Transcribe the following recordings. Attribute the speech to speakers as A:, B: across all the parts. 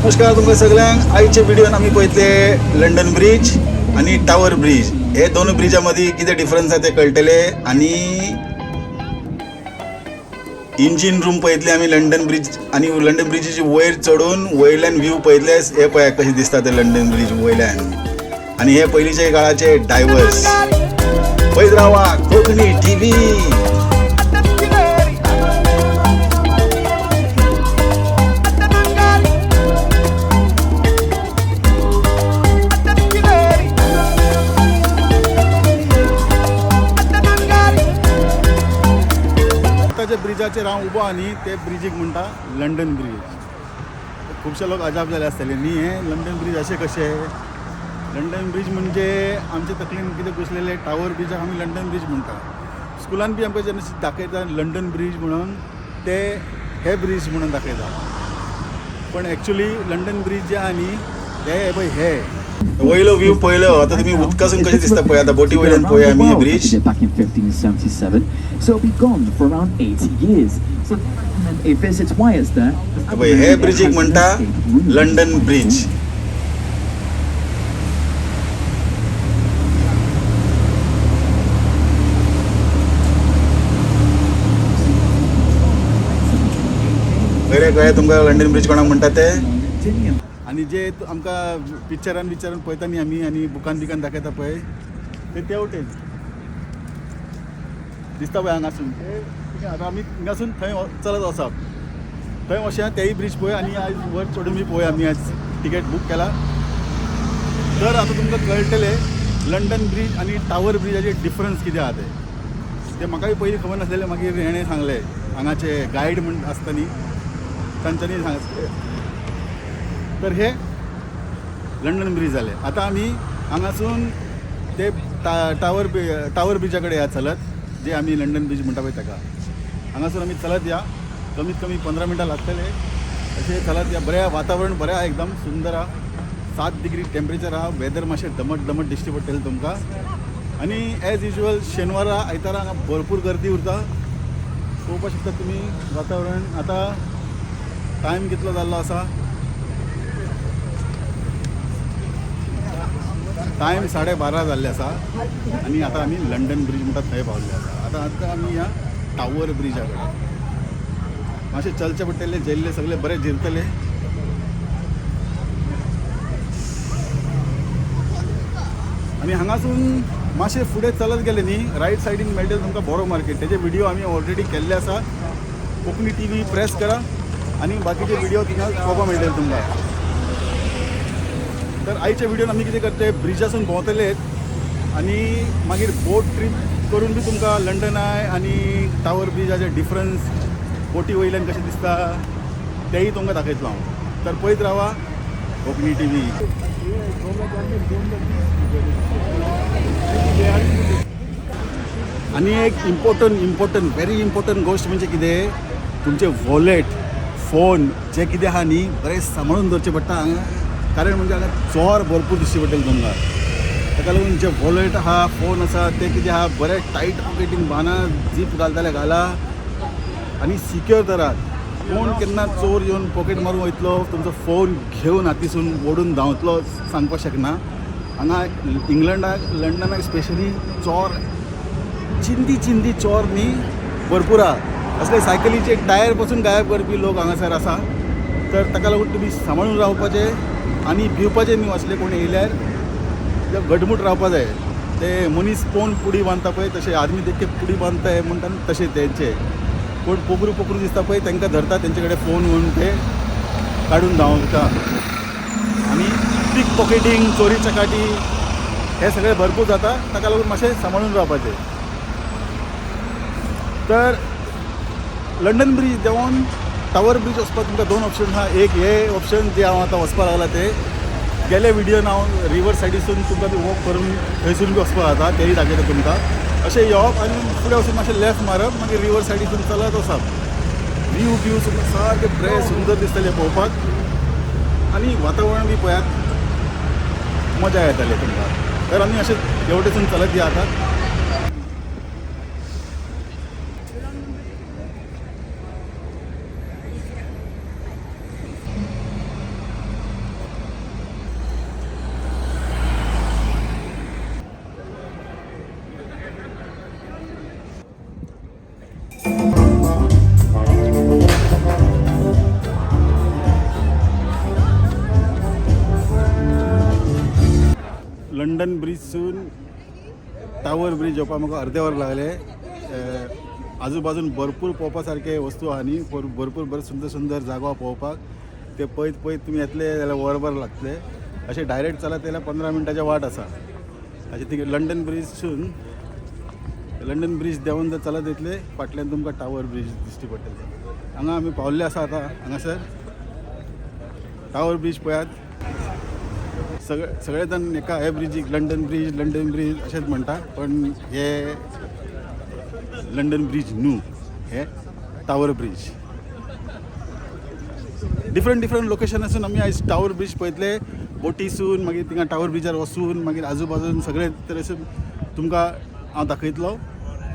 A: नमस्कार तुमकां सगळ्यांक. आयच्या व्हिडियोन आमी पळयतले लंडन ब्रिज आनी टावर ब्रिज. हे दोन ब्रिजा मदीं कितें डिफरन्स आसा ते कळटले आनी इंजीन रूम पळयतले आमी लंडन ब्रिज आनी लंडन ब्रिजीचे वयर चडून वयल्यान व्यू पळयतले. हे पळया कशें दिसता ते लंडन ब्रिज वयल्यान. आनी हे पयलींच्या काळाचे डायवर्स. पळयत रावा कोंकणी टीव्ही. आतां जे ब्रिजाचेर हांव उबो आहा न्ही, ते ब्रिजीक म्हणटा लंडन ब्रीज. खुबशे लोक अजाप जाले आसतले न्ही, हें लंडन ब्रीज अशें कशें? लंडन ब्रीज म्हणजे आमच्या तकलेन कितें घुसलेलें, टावर ब्रिजाक आमी लंडन ब्रीज म्हणटा. स्कुलान बी आमकां जेन्ना दाखयता लंडन ब्रीज म्हणून, ते हे ब्रीज म्हणून दाखयता, पण एक्चुली लंडन ब्रीज जे आहा न्ही, ते हे पळय. हे वयलो व्यू पळयलो, आतां तुमी उदकासून कशें दिसता पळय. आतां बोटी वयल्यान पळोवया आमी bridge.
B: Back in 1577, so it'll be gone for around 80 years. So they recommend a visit while it's there.
A: पळय, हे ब्रिजीक म्हणटा लंडन ब्रिज. कळ्ळें कळ्ळें तुमकां लंडन ब्रिज कोणाक म्हणटा ते? आनी जे आमकां पिक्चरान बिक्चरान पळयता न्ही आमी आनी बुकान बिकान दाखयता पळय, ते ते वटेन दिसता पळय हांगासून ते. आतां आमी हिंगासून थंय चलत वचप, थंय वचया, तेय ब्रिज पळय आनी आयज वर चडून बी पळोवया. आमी आयज तिकेट बूक केला. तर आतां तुमकां कळटलें लंडन ब्रिज आनी टावर ब्रिजाचे डिफरन्स कितें आहा ते. ते म्हाकाय पयलीं खबर नासलेलें, मागीर हेणें सांगलें, हांगाचे गायड म्हण आसता न्ही, तांच्यांनी सांगलें. तर हे लंडन ब्रिज जाले. आतां आमी हांगासून ते टावर ब्रिजा कडेन या चलत, जे आमी लंडन ब्रिज म्हणटा पळय ताका. हांगासून आमी चलत या, कमीत कमी 15 मिनटां लागतले. अशें चलत या. बरें वातावरण, बरें आहा, एकदम सुंदर आहा. 7 डिग्री टेम्परेचर आहा. वेदर मातशें दमट दमट दिश्टी पडटलें तुमकां. आनी एज युजल शेनवारा आयतारा हांगा भरपूर गर्दी उरता. पळोवपाक शकता तुमी वातावरण. आतां टायम कितलो जाल्लो आसा? टायम 12:30 जाल्ले आसा आनी आतां आमी लंडन ब्रिज म्हणटा थंय पावल्ले आसा. आतां आतां आमी ह्या टावर ब्रिजा कडेन मातशें चलचें पडटलें. जेल्ले सगळे बरे जिरतले. आनी हांगासून मातशें फुडें चलत गेले न्ही, रायट सायडीन मेळटलें तुमकां बोरो मार्केट. तेजे व्हिडिओ आमी ऑलरेडी केल्ले आसा. कोंकणी टीव्ही प्रेस करा आनी बाकीचे व्हिडिओ थिंगा पळोवपाक मेळटले तुमकां. तर आयच्या व्हिडिओन आमी कितें करतले, ब्रिजासून भोंवतले आनी मागीर बोट ट्रीप करून बी तुमकां लंडन I आनी टावर ब्रिजाचे डिफरन्स, बोटी वयल्यान कशें दिसता तेंय तुमकां दाखयतलो हांव. तर पळयत रावा कोंकणी टीव्ही. आनी एक इम्पॉर्टंट इम्पॉर्टंट व्हेरी इम्पॉर्टंट गोश्ट म्हणजे कितें, तुमचें वॉलेट, फोन जे कितें आहा न्ही, बरें सांबाळून दवरचें पडटा हांगा. कारण म्हणजे हांगा चोर भरपूर दिश्टी पडटले तुमकां. ताका लागून जे वॉलेट आहा, फोन आसा, ते कितें आहा, बरें टायट पॉकेटीन बांदा, जीप घालता घाला आनी सिक्योर धरात. कोण केन्ना चोर येवन पॉकेट मारून वयतलो, तुमचो फोन घेवन हातीसून ओडून धांवतलो, सांगपाक शकना. हांगा इंग्लंडाक, लंडनाक स्पेशली चोर, चिंदी चिंदी चोर न्ही भरपूर आहा. असले सायकलीचे टायर पसून गायब करपी लोक हांगासर आसा. तर ताका लागून तुमी सांबाळून रावपाचें आनी भिवपाचें न्हू. असले कोण येयल्यार घटमूट रावपा जाय. ते मनीस कोण पुडी बांदता पळय, तशें आदमी देख के पुडी बांदता हे म्हणटा न्ही, तशें तेंचे कोण पोकरू पोकरू दिसता पळय, तांकां धरता, तेंचे कडेन फोन म्हणून ते काडून धांवता. आनी पीक पॉकेटींग, चोरी चकाटी हे सगळें भरपूर जाता. ताका लागून मातशें सांबाळून रावपाचें. तर लंडन ब्रीज देंवोन टावर ब्रीज वचपाक तुमकां दोन ऑप्शन आहा. एक हे ऑप्शन जे हांव आतां वचपाक लागला ते. गेले व्हिडियोन हांव रिवर सायडीसून तुमकां बी वॉक करून थंयसून बी वचपाक जाता, तेय दाखयता तुमकां. अशें येवप आनी फुडें वचून मातशें लेफ्ट मारप, मागीर रिवर सायडीसून चलत वचप. व्यू व्यू तुमकां सारकें बरें सुंदर दिसतलें पळोवपाक आनी वातावरण बी पळयात, मजा येतली तुमकां. तर आमी अशें हेवटेसून चलत या आतां. लंडन ब्रिजसून टावर ब्रिज येवपाक म्हाका अर्दें वर लागलें. आजूबाजून भरपूर पळोवपा सारके वस्तू आहा न्ही, भरपूर बरे सुंदर सुंदर जागो आहा पळोवपाक. ते पळयत पळयत तुमी येतले जाल्यार वरभर लागतले. अशें डायरेक्ट चलत जाल्यार 15 मिनटाची वाट आसा. अशें ती लंडन ब्रिजसून लंडन ब्रिज देंवन जर चलत येतले फाटल्यान तुमकां टावर ब्रिज दिश्टी पडटले. हांगा आमी पावल्ले आसा आतां हांगासर टावर ब्रिज पळयात. सगळे सगळे जाण एका हे ब्रिजीक लंडन ब्रीज लंडन ब्रीज अशेंच म्हणटा, पण हे लंडन ब्रीज न्हू, हे tower bridge. Different different location आसून आमी आयज टावर ब्रीज पळयतले. बोटीसून मागीर थिंगा टावर ब्रिजार वचून मागीर आजूबाजून सगळे तरेसून तुमकां हांव दाखयतलो.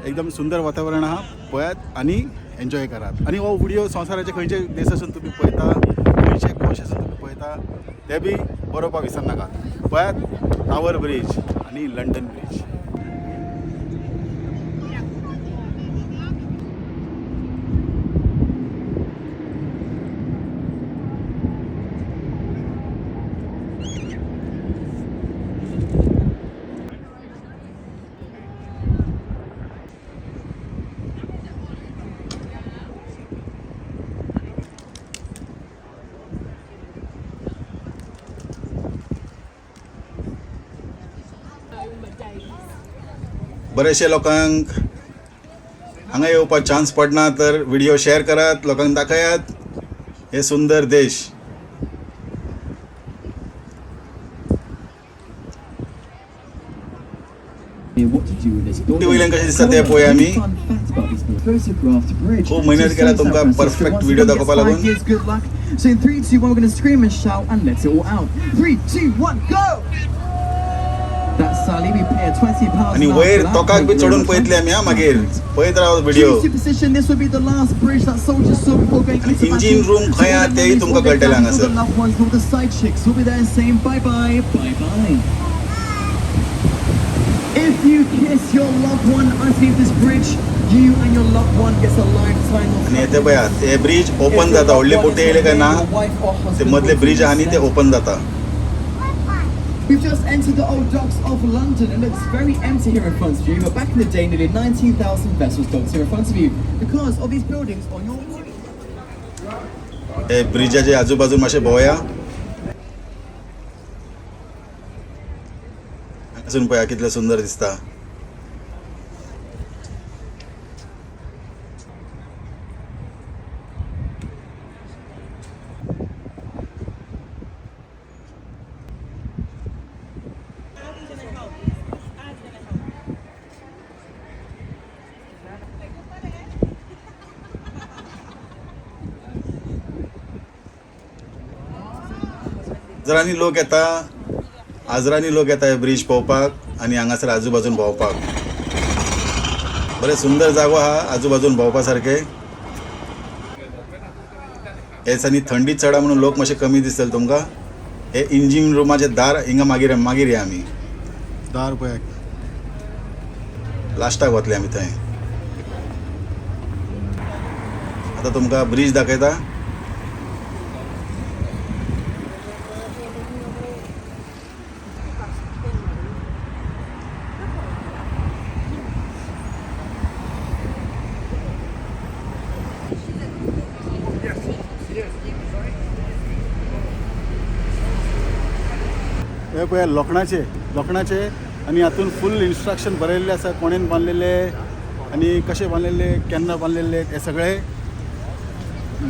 A: एकदम सुंदर वातावरण आहा, पळयात आनी एन्जॉय करात. आनी हो व्हिडिओ संवसाराचे खंयचे देशासून तुमी पळयता, खंयचे कोशासून तुमी पळयता ते बी बरोवपाक विसरनाकात. पळयात टावर ब्रीज आनी लंडन ब्रीज. बरेचशे लोकांक हांगा येवपाक चान्स पडना, तर व्हिडिओ शेअर करात, लोकांक दाखयात हे सुंदर देश.
B: What to do with this building.
A: वयल्यान कशें दिसता तें पळोवया आमी.
B: Fun fact about this photographed bridge.
A: खूब मेहनत
B: So
A: केला
B: San
A: तुमकां
B: Francisco
A: perfect
B: once
A: video
B: again gets
A: दाखोवपा
B: 5
A: लागून.
B: years good luck. So in 3, 2, 1, we're going to scream and shout and let it all out. 3, 2, 1, go! That's Sally. We pay her £20
A: आनी
B: an hour
A: वयर
B: for that.
A: तोकाक
B: Thank
A: B
B: you
A: चडून
B: very much.
A: पळयतले आमी हा, मागीर पळयत राव video.
B: Choose your position. This will be the last bridge that soldiers saw before going
A: आनी
B: into
A: engine
B: battle.
A: room
B: So
A: खंय
B: all
A: आहा
B: the
A: तेय
B: memories,
A: तुमकां
B: all the
A: कळटलें
B: families, all
A: हांगासर.
B: the loved ones, all the side chicks will be there saying bye bye, bye bye. If you kiss your loved one underneath this bridge, you and your loved one gets a lifetime of
A: आनी हे पळयात, हे bridge
B: If
A: open
B: your
A: जाता.
B: loved
A: व्हडली
B: one
A: बोटी
B: is
A: येयले काय
B: not
A: ना
B: there, your wife or
A: ते
B: husband
A: मदले
B: will
A: bridge आहा न्ही ते
B: instead.
A: Open जाता.
B: We've just entered the old docks of London. It looks very empty here in front of you, but back in the day, nearly 19,000 vessels docked here in front of you because of these buildings on your right.
A: हे ब्रिजाचे आजूबाजून मातशें भोंवया. हांगासून पळया कितलें सुंदर दिसता. हजरांनी लोक येता, हजरांनी लोक येता हे ब्रीज पळोवपाक आनी हांगासर आजूबाजून भोंवपाक. बरें सुंदर जागो आहा आजूबाजून भोंवपा सारकें. हे दिसांनी थंडी चड आहा म्हणून लोक मातशे कमी दिसतले तुमकां. हे इंजीन रुमाचें दार हिंगा मागीर मागीर या आमी. दार पळयात, लास्टाक वतले आमी थंय. आतां तुमकां ब्रीज दाखयता. हे पळया लोखणाचे लोखणाचे आनी हातून फूल इन्स्ट्रक्शन बरयल्लें आसा, कोणेन बांदलेले आनी कशें बांदलेले, केन्ना बांदलेले, हे सगळे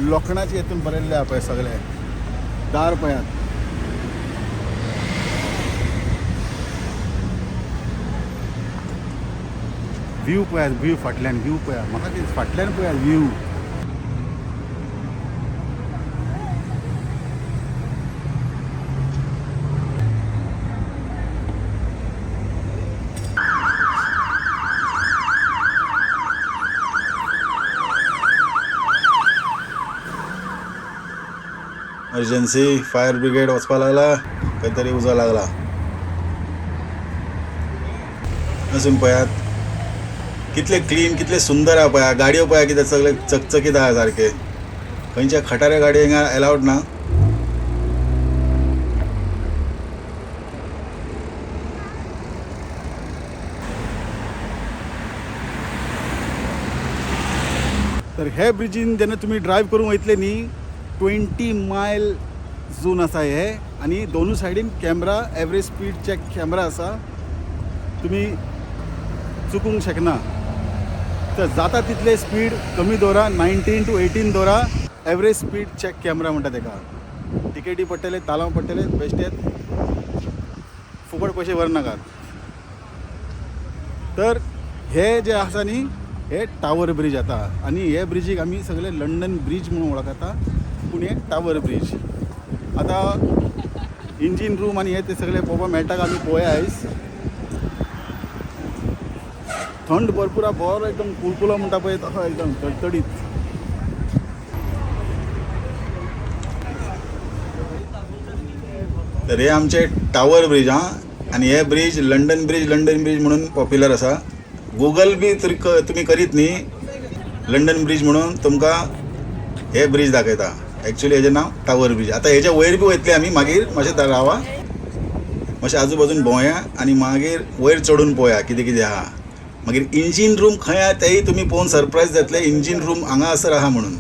A: लोखणाचे हितून बरयल्ले आहा पळय. सगळे दार पळयात. व्यू पळयात, व्यू फाटल्यान, व्यू पळयात. म्हाका कितें फाटल्यान पळयात व्यू. Emergency fire brigade वचपा लागला, खंय तरी उजो लागला. असून पळयात कितले क्लीन, कितले सुंदर आहा पळया. गाडयो पळया कितें सगळे चकचकीत आहा सारके. खंयच्या खटाऱ्या गाडयो हिंगा एलावड ना. तर हे ब्रिजीन जेन्ना तुमी ड्रायव करूंक वयतले न्ही, 20 मायल झोन आसा हे आनी दोनूय सायडीन camera, average speed check camera आसा. तुमी चुकूंक शकना. तर जाता तितले स्पीड कमी दवरा, 19 टू 18 दवरा. एवरेज स्पीड चॅक कॅमरा म्हणटा तेका. टिकेटी पडटले, तालांव पडटले, बेश्टेत फुकट पयशे व्हरनाकात. तर हे जे आसा न्ही, हे टावर ब्रीज आतां आनी हे ब्रिजीक आमी सगळे लंडन ब्रीज म्हणून वळखता, पूण हे टावर ब्रीज. आतां इंजीन रूम आनी हे ते सगळे पळोवपाक मेळटा काय आमी पळोवया आयज. थंड भरपूर आहा, बरो एकदम कुलकुलो म्हणटा पळय तसो एकदम तडतडीत.
C: तर हे आमचे टावर ब्रीज हा आनी हे bridge London bridge, London bridge म्हणून पॉप्युलर आसा. गुगल बी तरी तुमी करीत न्ही लंडन ब्रीज म्हणून, तुमकां हे ब्रीज दाखयता. एक्चुली हेजें नांव टावर ब्रीज. आतां हेच्या वयर बी वयतले आमी मागीर. मातशें रावा, मातशें आजू बाजून भोंवया आनी मागीर वयर चडून पळोवया कितें कितें आहा. मागीर इंजीन रूम खंय आहा तेय तुमी पळोवन सरप्रायज जातले, इंजीन रूम हांगासर आहा म्हणून.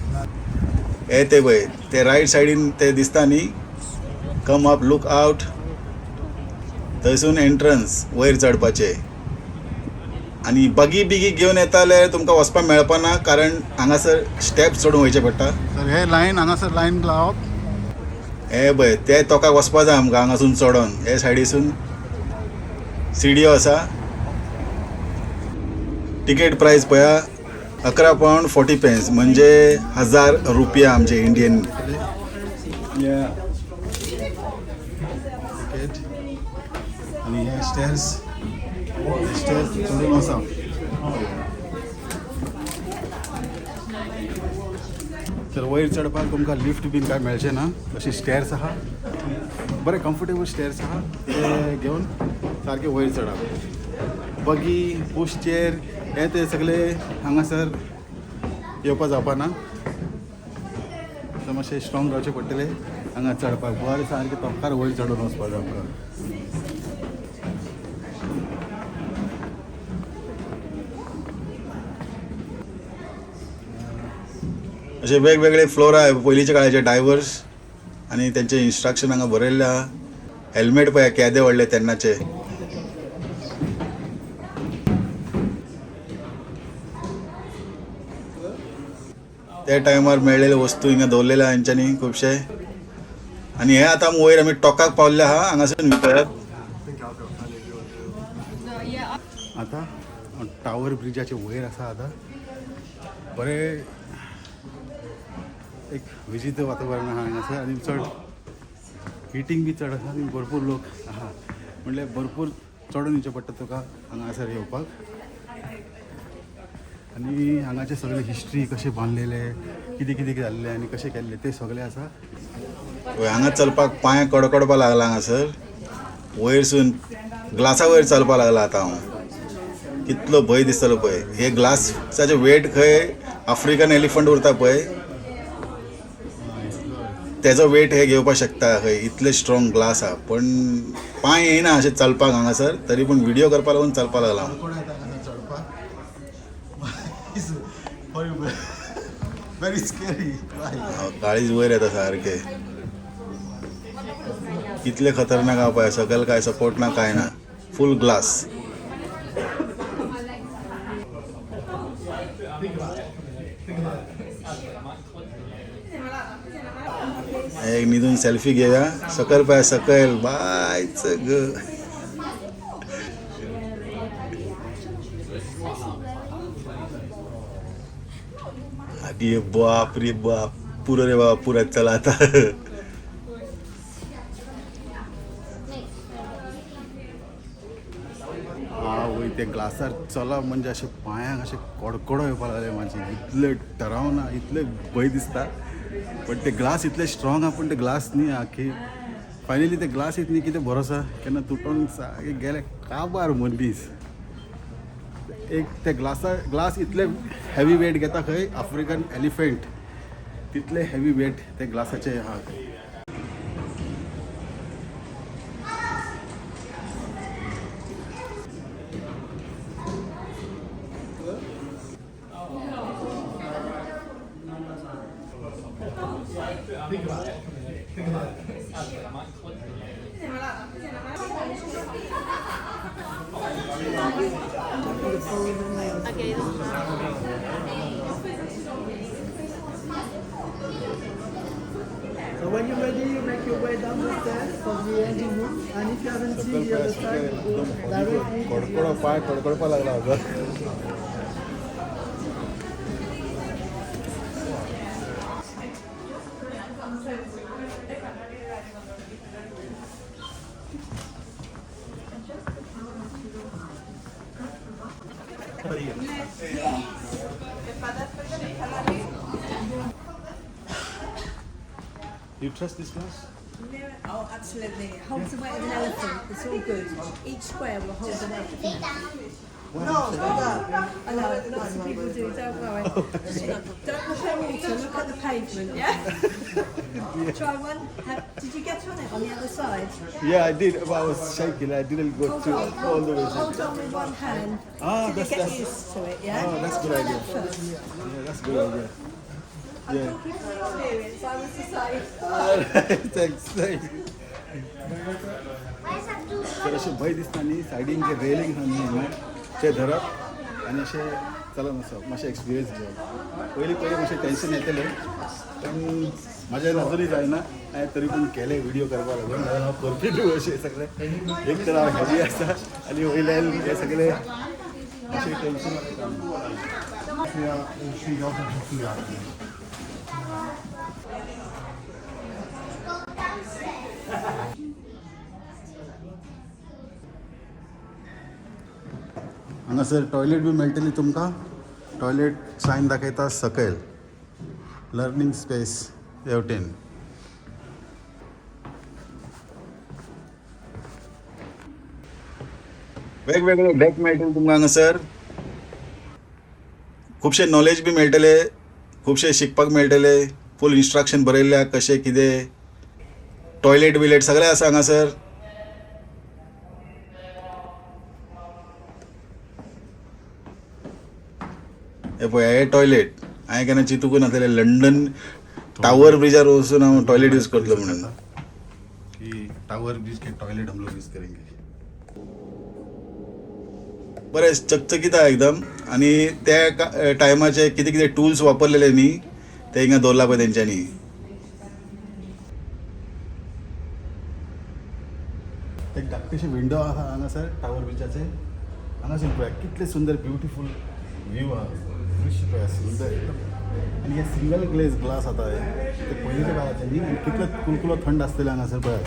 C: हे ते पळय, ते रायट सायडीन ते दिसता न्ही, कम अप, लूक आउट, थंयसून एंट्रन्स वयर चडपाचे. आनी बगी बिगी घेवन येता जाल्यार तुमकां वचपाक मेळपा ना, कारण हांगासर स्टेप्स चडून वयचे पडटा.
A: तर हे लायन, हांगासर लायन लावप.
C: हे पळय, ते तोकाक वचपा जाय आमकां हांगासून चडोन. हे सायडीसून सिडयो आसा. तिकेट प्रायस पळया, 11 पावंड 40 पेन्स, म्हणजे 1000 रुपया आमचे इंडियन.
A: तिकेट आनी हे स्टेर्स, स्टेर्स चडून वचप. तर वयर चडपाक तुमकां लिफ्ट बीन काय मेळचें ना. अशी स्टेर्स आहा, बरें कम्फर्टेबल स्टेर्स आहा, ते घेवन सारके वयर चडप. बगी, पुश चेर हे ते सगळे हांगासर येवपा जावपा ना. तर मातशें स्ट्रॉंग रावचें पडटलें हांगा चडपाक. बरें सारकें तोंकार वयर चडून वचपा जाय आमकां.
C: असे वेगवेगळे फ्लोर आहे. पयलींच्या काळाचे डायवर्स आनी तेंचे इन्स्ट्रक्शन हांगा बरयल्ले आहा. हेल्मेट पळय केदे व्हडले तेन्नाचे. त्या टायमार मेळ्ळेले वस्तू हिंगा दवरलेले आहा हेंच्यांनी खुबशे. आनी हे आतां वयर आमी टोकाक पावल्ले आहा. हांगासून पळयात.
A: आतां टावर ब्रिजाचे वयर आसा. आतां बरें एक विचित्र वातावरण आहा हांगासर आनी चड हिटींग बी चड आसा आनी भरपूर लोक आहा. म्हणल्यार भरपूर चडून येवचें पडटा तुका हांगासर येवपाक. आनी हांगाचे सगळे हिस्ट्री, कशें बांदलेले, कितें कितें जाल्लें आनी कशें केल्लें तें सगळें आसा.
C: पळय, हांगा चलपाक पांय कडकडपाक लागला. हांगासर वयरसून ग्लासा वयर चलपाक लागला आतां हांव. कितलो भंय दिसतलो पळय. हे ग्लासाचे वेट खंय आफ्रिकन एलिफंट उरता पळय, तेजो वेट हे घेवपाक शकता खंय, इतले स्ट्रॉंग ग्लास आहा. पण पांय येयना अशें चलपाक हांगासर, तरी पूण व्हिडियो करपाक लागून चलपाक लागला हांव.
A: कोण येता हांगासर चडपाक? Very scary.
C: काळीज वयर येता सारकें. कितले खतरनाक आहा पळय. सकयल काय सपोर्ट ना, काय ना, फूल ग्लास. एक न्हिदून सेल्फी घेया. सकयल पळय, सकयल बायच ग. अरे बाप रे बाप, पुरो रे बाबा, पुरो. चला आता.
A: हा वय, ते ग्लासार चलप म्हणजे अशें पांयांक अशें कडकडो येवपाक लागले म्हाजे. इतले डरावना, इतले भंय दिसता. पण ते ग्लास इतले स्ट्रॉंग आहा, पूण ते ग्लास न्ही आखी फायनली ते ग्लास न्ही कितें भरोसा, केन्ना तुटोन सारके गेले काबार मनीस. एक ते ग्लासा, ग्लास इतले हेवी वेट घेता खंय आफ्रिकन एलिफंट, तितले हेवी वेट ते ग्लासाचे आहा.
D: So when you're ready, you make your way down the stairs for the engine room. And if you haven't seen the other side, you go directly to the
A: Kadkado
D: other
A: पाय
D: side.
A: कडकडपा लागला होता. You trust this glass?
E: Oh, absolutely. It holds the weight of an elephant. It's all good. Each square will hold the weight of an elephant. I know, lots of people do, don't worry. Don't look at water, look at the pavement, yeah? Try one. Did you get on it on the other side?
A: Yeah, I did. But I was shaking. I didn't go
E: Hold
A: to
E: on,
A: all the way.
E: Hold on with one hand
A: Ah,
E: till you
A: that's-
E: get
A: that's-
E: used to it, yeah?
A: Oh, that's a good
E: Try
A: idea.
E: that first.
A: Yeah, that's a good idea.
E: I'm
A: Yeah.
E: talking from experience, I was the same.
A: Thanks, thanks. तर अशें भंय दिसता न्ही, सायडीन जे railing आहा न्ही हांगा ते धरप आनी अशें चलत वचप, मातशें एक्सपिरियन्स घेवप. पयलीं पयलीं मातशें टेंशन येतलें, पण म्हाज्यान अजुनूय जायना. हांवें तरी पूण केलें व्हिडियो करपा लागून, नाजाल्यार हांव करपी अशें सगळें. एक तर हांव हेवी आसा आनी वयल्यान हें सगळें मातशें टेंशन. हांगासर टॉयलेट बी मेळटली तुमकां. टॉयलेट सायन दाखयता सकयल, लर्नींग स्पेस हेवटेन.
C: वेगवेगळे डेक मेळटले तुमकां हांगासर. खुबशे नॉलेज बी मेळटले, खुबशे शिकपाक मेळटले. फूल इन्स्ट्रक्शन बरयल्ले आहा कशें कितें. टॉयलेट बिलेट सगळें आसा हांगासर. हे पळय, हे टॉयलेट. हांवें केन्ना चिंतूंक नासलें लंडन टावर ब्रिजार वचून हांव टॉयलेट यूज करतलो म्हणून.
A: की टावर ब्रिज के टॉयलेट हम लोग यूज करेंगे.
C: बरें चकचकीत आहा एकदम. आनी त्या टायमाचे कितें कितें टुल्स वापरलेले न्ही ते हिंगा दवरला पळय तेंच्यांनी.
A: एक धाकटेशे विंडो आहा हांगासर टावर ब्रिजाचे. हांगासर पळया कितले सुंदर ब्युटिफूल व्यू आहा, दृश्य पळया सुंदर एकदम. आनी हे सिंगल ग्लेज ग्लास आतां हे ते पयलींच्या काळाचे न्ही, आनी कितले कुलकुलो थंड आसतलें हांगासर पळयात.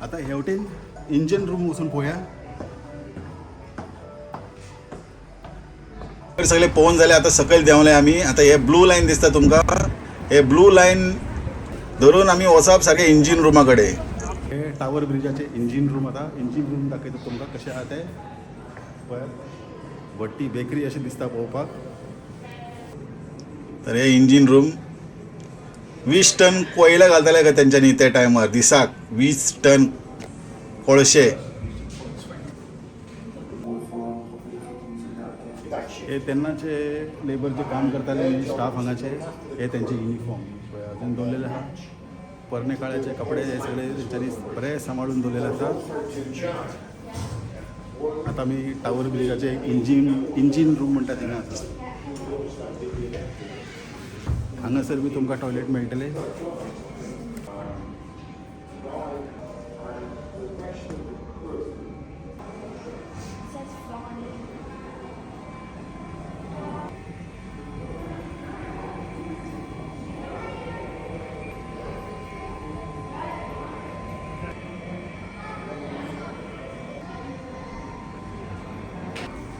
A: आतां हेवटेन इंजन रूम वचून पळोवया.
C: सगळे पळोवन जाले, आतां सकयल देंवले आमी. आतां हे ब्लू लायन दिसता तुमकां, हे ब्लू लायन धरून आमी वचप सारकें इंजीन रुमा कडेन.
A: हे टावर ब्रिजाचे इंजीन रूम. आतां इंजीन रूम दाखयता तुमकां कशें आहा तें. पळयात, भट्टी बेकरी अशें दिसता पळोवपाक.
C: तर हे इंजीन रूम, 20 टन कोयला घालताले काय तेंच्यांनी त्या टायमार, दिसाक 20 टन कोळशे.
A: हे तेन्नाचे लेबर जे काम करताले स्टाफ हांगाचे, हे तेंचे युनिफॉर्म पळय अजून दवरलेले आहा. पोरणे काळाचे कपडे हे सगळे तेंच्यांनी बरे सांबाळून दवरलेले आसा. आतां आमी टावर ब्रिजाचे इंजीन रूम म्हणटा थिंगा आसा. हांगासर बी तुमकां टॉयलेट मेळटले.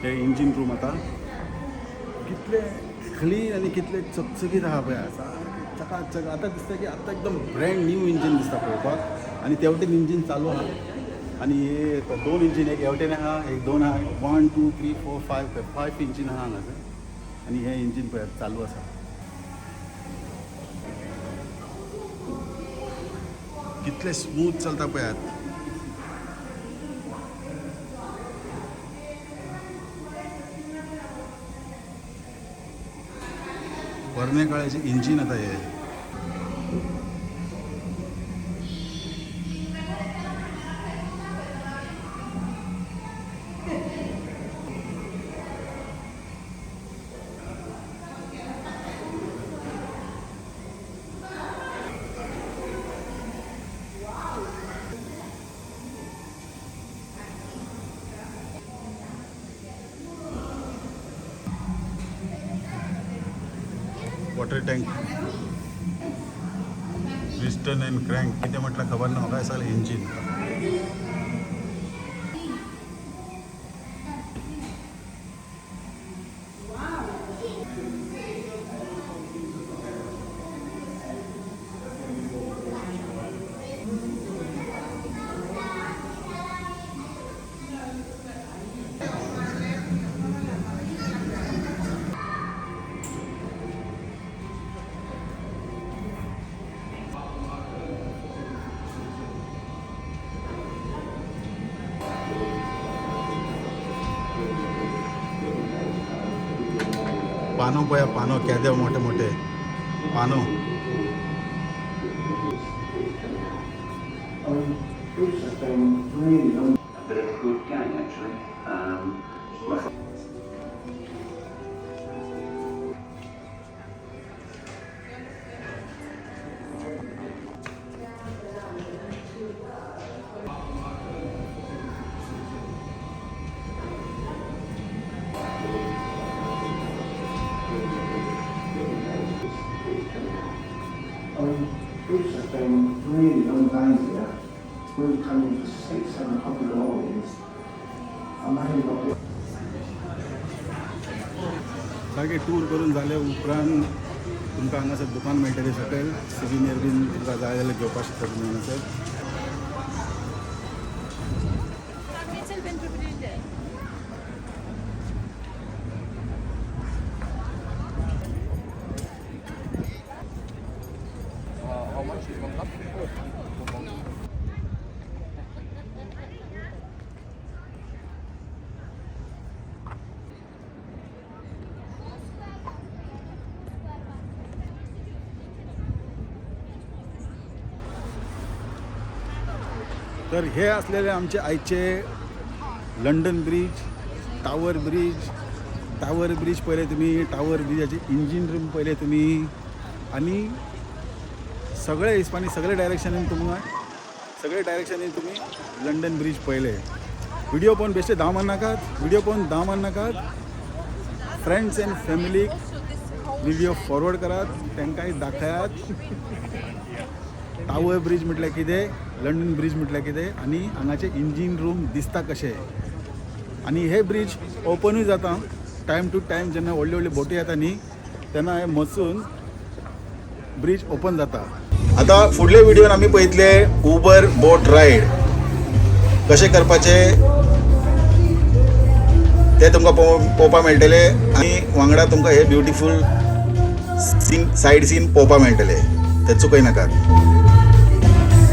A: हे इंजीन रूम आतां कितले क्लीन आनी कितले चकचकीत आहा पळय, सारकें चकाचक. आतां दिसता की आतां एकदम ब्रँड न्यू इंजीन दिसता पळोवपाक. आनी तेवटेन इंजीन चालू आहा. आनी हे दोन इंजीन, एक हेवटेन आहा, एक दोन आहा. 1 2 3 4 5 5 इंजीन आहा हांगासर. आनी हे इंजीन पळयात चालू आसा. कितले स्मूथ चलता पळयात.
C: पोरणे काळाचे इंजिन आता हे. Water tank, piston and crank कितें म्हटल्यार खबर ना म्हाका, सगळें इंजीन. पानो पळया, पानो केदे मोठे मोठे पानो.
F: A bit of a good gang actually. My
G: I mean, it's just been really long days here. We were coming for 6, 7 o'clock in the mornings. I may not be
C: सारखे टूर करून जाले उपरांत तुमकां हांगासर दुकान मेळटलें सकयल, सिविनियर बीन तुमकां जाय जाल्यार घेवपाक शकता तुमी हांगासर. तर हे असलेले आमचे आयचे London bridge, tower bridge. Tower bridge पळयले तुमी, टावर ब्रिजाचे इंजीन रूम पळयले तुमी आनी सगळे हिसपानी सगळे डायरेक्शनान तुमकां, सगळे डायरेक्शनान तुमी लंडन ब्रीज पळयले. व्हिडिओ पळोवन बेश्टे धांव मारनाकात, व्हिडिओ पळोवन धांव मारनाकात. फ्रेंड्स अँड फॅमिलीक व्हिडिओ फॉरवर्ड करात, तांकांय दाखयात टावर ब्रीज म्हटल्यार कितें, लंडन ब्रीज म्हटल्यार कितें आनी हांगाचे इंजीन रूम दिसता कशें. आनी हे ब्रीज ओपनूय जाता टायम टू टायम, जेन्ना व्हडल्यो व्हडल्यो बोटी येता न्ही तेन्ना हे मसून ब्रीज ओपन जाता. आतां फुडले व्हिडियोन आमी पळयतले उबर बोट रायड कशें करपाचें तें तुमकां पळोवपाक मेळटलें आनी वांगडा तुमकां हे ब्युटिफूल सीन, सायड सीन पळोवपाक मेळटले, ते चुकय नाकात.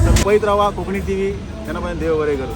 C: तर पळयत रावा कोंकणी टीव्ही. तेन्ना पर्यंत देव बरें करूं.